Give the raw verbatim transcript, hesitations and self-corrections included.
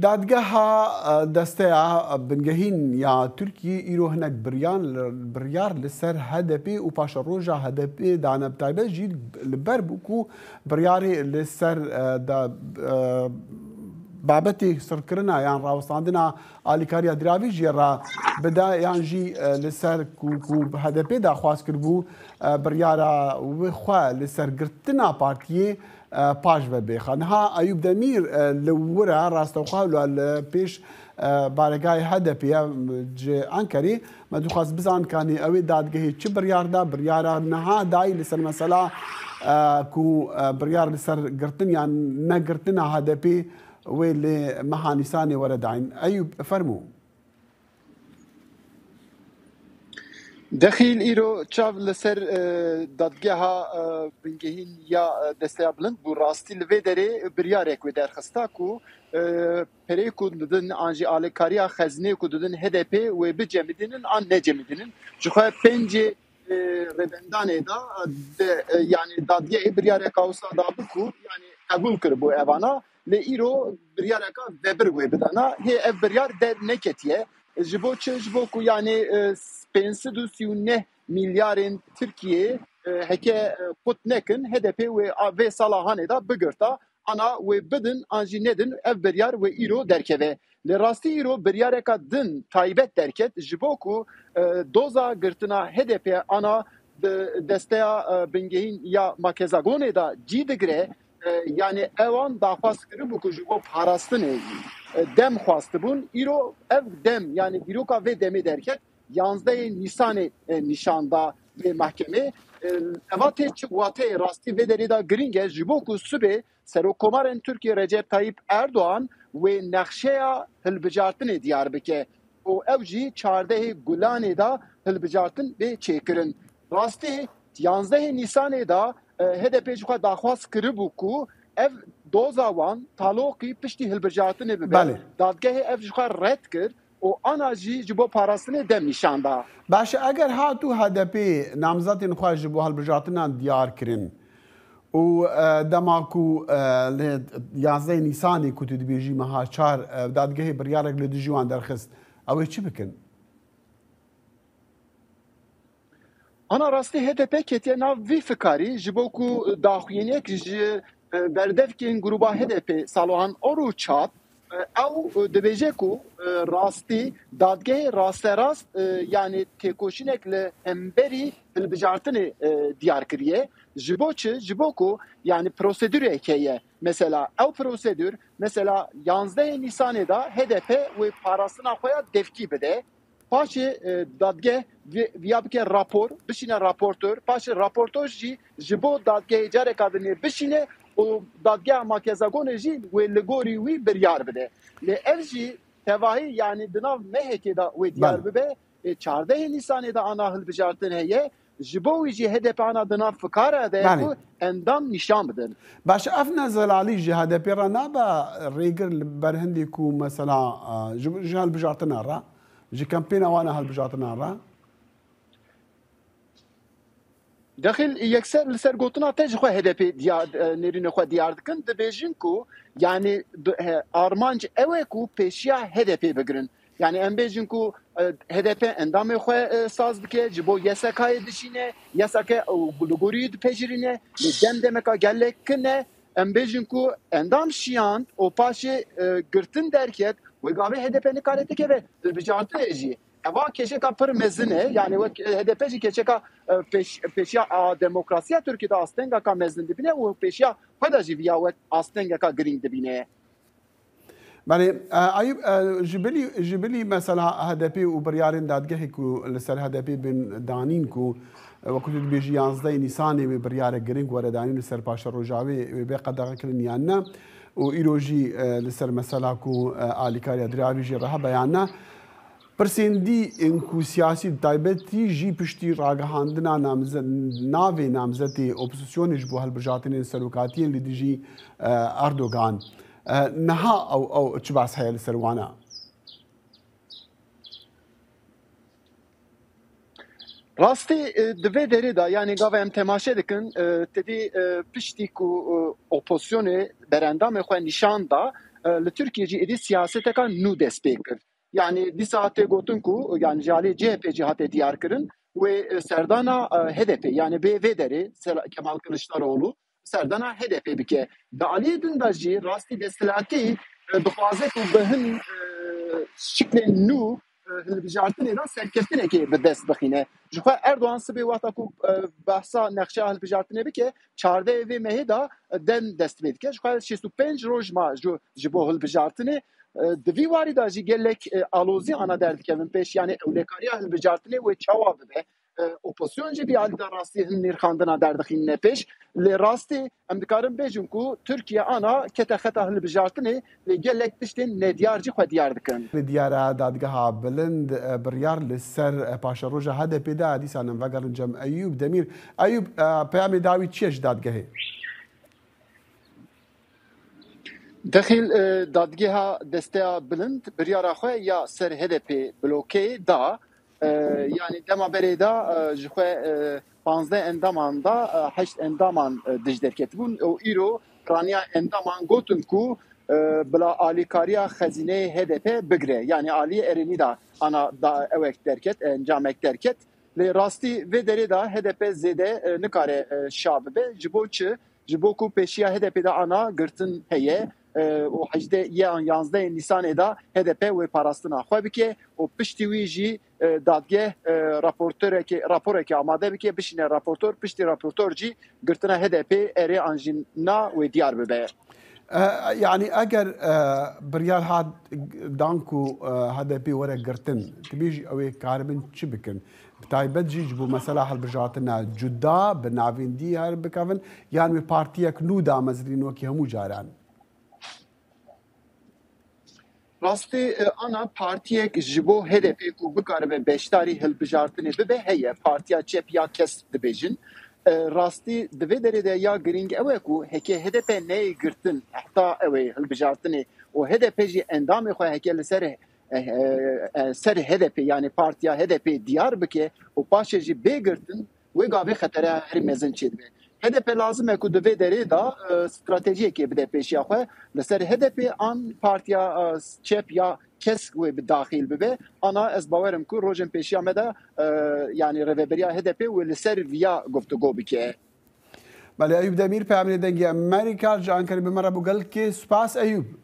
Dadgeha, e, Desteya Bingehîn ya Tirkiyê îro hinek biryan, biryar li ser H D P û paşeroja H D P dane, bi taybet jî li ber bû ku biryarê li ser, e, da, e, babetê sirkirina yan rawestandina alîkariya diravî jê re bide, yan jî, e, li ser ku, ku H D P daxwaz kiribû, e, biryara wê xwe li ser girtina partiyê, e, paş ve bêxe. Niha Eyûp Demîr, e, li wir e, rastewxwe wilo li pêş, e, baregahê H D P ye, ji Enkerê. Me dixwest bizan kanî ew ê dadgehê çi biryar da, biryara niha dayî li ser mesela, e, ku, e, biryar li ser girtin yan negirtina H D P wê li meha Nîsanê were dayîn. Eyûp, fermû. Dexîl îro çav li ser, e, dadgeha, e, bingehîn ya, e, Desteya Bilind bû. Rastî li vê derê biryarek wê derxista ku, e, perê ku didin an jî alîkariya xezinê ku didin H D P wê bicemidînin an necemidînin. Ji xwe pêncê, e, rêbendanê de, de, e, yanî dadgehê biryareka wisa dabû ku yanî qebûl kiribû evana. Lê îro biryareka vebir wê bidana. Hê ev biryar derneketiye. Ji bo çi? Ji bo ku yanî, e, pênc sed û sî û neh milyarên Tirkiyê, e, heke, e, qut nekin, H D P wê a, vê sala hanê de bigirta. Ana wê bidin an jî nedin, ev biryar wê îro derkeve. Lê rastî îro biryareka din taybet derket, ji bo ku, e, doza girtina H D P ana bi desteya, e, bingehîn ya Makezagonê de cî digire, e, yanî ewan daxwaz kiribû ku ji bo parastinê, e, dem xwestibûn. Îro ev dem, yanî dîroka vê demê derket, yanzdehê Nîsanê, e, nîşan da vê mehkemê. E, eva tê çi wateyê rastî vê derê de girîng e, ji bo ku sibê Serokkomarên Tirkiyê Recep Tayyip Erdoğan wê nexşeya hilbijartinê diyar bike û ew jî çardehê Gulanê de hilbijartin bê çêkirin. Rastî yanzdehê Nîsanê de, e, H D P ji xwe daxwaz kiribû ku ev doza wan taloqî piştî hilbijartinê bibe. Belê. Dadgehê ev ji xwe red kir û ana jî ji bo parastinê dem nîşan da. Baş e, eger hat û H D P namzetên xwe ji bo hilbijartinan diyar kirin û, e, dema ku, e, li yanzdehê Nîsanê ku tu dibêjî meha çar, e, dadgehê biryarek li dijî wan derxist, ew ê çi bikin? Ana rastî H D P ketiye nav vî fikarî, ji bo ku daxuyaniyek ji, e, berdevkên grûba H D P Salohan Oruçat, e, ew, e, dibêje ku, e, rastî dadgehê rasterast, e, yanî têkoşînek li hemberî hilbijartinê, e, diyar kiriye. Ji bo çi? Ji bo ku yanî prosedurek heye. Mesela ew prosedur, mesela yanzdehê Nîsanê de H D P wê parastina xwe ya devkî bide. Paşê, e, dadgeh vi-, viya bike rapor, bişîne raportor. Paşê raportor jî ji bo dadgehê careka din ê bişîne û dadgeha Makezagonê jî wê li gorî wî biryar bide. Lê ev jî tevahî, yanî di nav mehekê de wê diyar Belê. bibe. E, çardehê Nîsanê de ana hilbijartin heye. Ji bo wî jî H D P ana di nav fikara de ye Belê. ku endam nîşan bidin. Baş, ev ne zelalî ji H D P re nabe rêgir li ber hindê ku mesela, e, ji, ji hilbijartina re, ji kempêna wan a hilbijartina re? Dexil yekser li ser gotina te ji xwe H D P diya-, e, nêrînê xwe diyar dikin, dibêjin ku, yanî, du-, he, armanc ew e ku pêşiya H D P bigirin. Yanî em bêjin ku, e, H D P endamê xwe, e, saz dike, ji bo Y S K'yê dişîne, Y S K û li gorî dipejirîne, lê dem demeka gelek kin e. Em bêjin ku endam şiyand û paşê, e, girtin derket, wê gavê H D P nikare dikeve hilbijartinê jî. Eva keçeka pir mezin e, yanî wek, e, H D P jî keçeka, e, pêş-, pêşiya a demokrasiya Tirkiyê de astengeka mezin dibîne û pêşiya xwe de jî viya wek astengeka girîng dibîne. Belê, e, Eyûb, e, ji bilî, ji bilî mesela H D P û biryarên dadgehê ku li ser H D P bên danîn ku, e, wekî tu dibêjî yanzdehê Nîsanê wê biryarek girîng were danîn li ser paşeroja wê, wê bê qedexekirin yan ne. Û îro jî, e, li ser mesela ku, e, alîkariya diravî jê re hebe yan ne. Pirsên dî ên ku siyasî, bi taybetî jî piştî ragihandina namze-, navê namzetê opozîsyonê ji bo hilbijartinên serokatiyên li dijî, e, Erdogan. E, niha ew, ew çi behs heye li ser wan e? Rastî, e, di vê derê de, yanî gava em temaşe dikin, e, tedî, e, piştî ku, e, opozîsyonê berendamê xwe nîşan da, e, li Tirkiye jî êdî siyaseteka nû dest pê kir. Yani dîsa tê gotin ku, yani ji alî C H P jî hate diyar kirin, wê, e, serdana, e, H D P, yani bê vê derê, Sel-, Kemal Kılıçdaroğlu, serdana H D P bike. Di aliyê din de jî rastî desthilatî, e, dixwaze ku bi hin, e, şiklên nû, e, hilbijartinê de serkeftinekê bi dest bixîne. Ji xwe Erdogan sibê wexta ku, e, behsa nexşeya hilbijartinê bike, çardehê vê mehê de, e, dem dest pê dike. Ji xwe şêst û pênc roj ma ji, ji bo hilbijartinê. E, di vî warî de jî gelek, e, alozî ana derdikevin pêş, yani ewlekariya hilbijartinê wê çawa bibe? E, opozisyon jî vî alî de rastî hin nirxandina derdixînine pêş. Lê rastî em dikarin bêjin ku Tirkiye ana kete xeta hilbijartinê, lê gelek tiştên nediyar jî xwe diyar dikin. Li diyara dadgeha bilind, e, biryar li ser, e, paşeroja H D P de, dîsa em vegerin cem Eyûb Demîr. Eyûb, e, peyamê dawî çi ye ji dadgehê? Dexîl, e, dadgeha desteya bilind biryara xwe ya ser H D P blokeyê da. E, yani dema berê da, e, ji xwe, e, panzdeh endaman da, e, heşt endaman, e, dij derketibûn. Û îro piraniya endaman gotin ku, e, bila alîkariya xezîneyê H D P bigire. Yani aliyê erênî da ana da ewek derket, encamek derket. Lê rastî vê derê de H D P zêde, e, nikare, e, şa bibe. Ji bo çi? Ji bo ku pêşiya H D P de ana girtin heye, e, û hejdeh ye an yanzdehê Nîsanê de H D P wê parastina xwe bike û piştî wî jî, e, dadgeh, e, raportorekê, raporekê amade bike, bişîne raportor, piştî raportor jî girtina H D P erê an jî na wê diyar bibe. E, yani eger, e, biryar hat dan ku, e, H D P were girtin, tu bêjî ew ê karibin çi bikin? Bi taybet jî ji bo mesela hilbijartina cuda bi navên dî her bikevin, yan wê partiyek nû damezrîn wekî hemû caran? Rastî, e, ana partiyek ji bo H D P ku bikaribe beşdarî hilbijartinê bibe heye, partiya çep ya kesk dibêjin. E, rastî di vê derê de ya girîng ew e ku heke H D P neyê girtin heta ew ê hilbijartinê û H D P jî endamê xwe heke li ser, e, e, e, ser H D P, yani partiya H D P diyar bike û paşê jî bê girtin, wê gavê xetere herî mezin çêdibe. H D P lazim e ku di vê derê de, e, stratejiyekê bide pêşiya xwe. Li ser H D P an partiya, e, çep ya kesk wê bi daxil bibe. Ana ez bawerim ku rojên pêşiya me de, e, yani rêveberiya H D P wê li ser viya guftûgo bike. Belê, Eyûb Demîr, peyamê dengê Amerîka ji Ankarê bi me re bû. Gelkê spas Eyûb.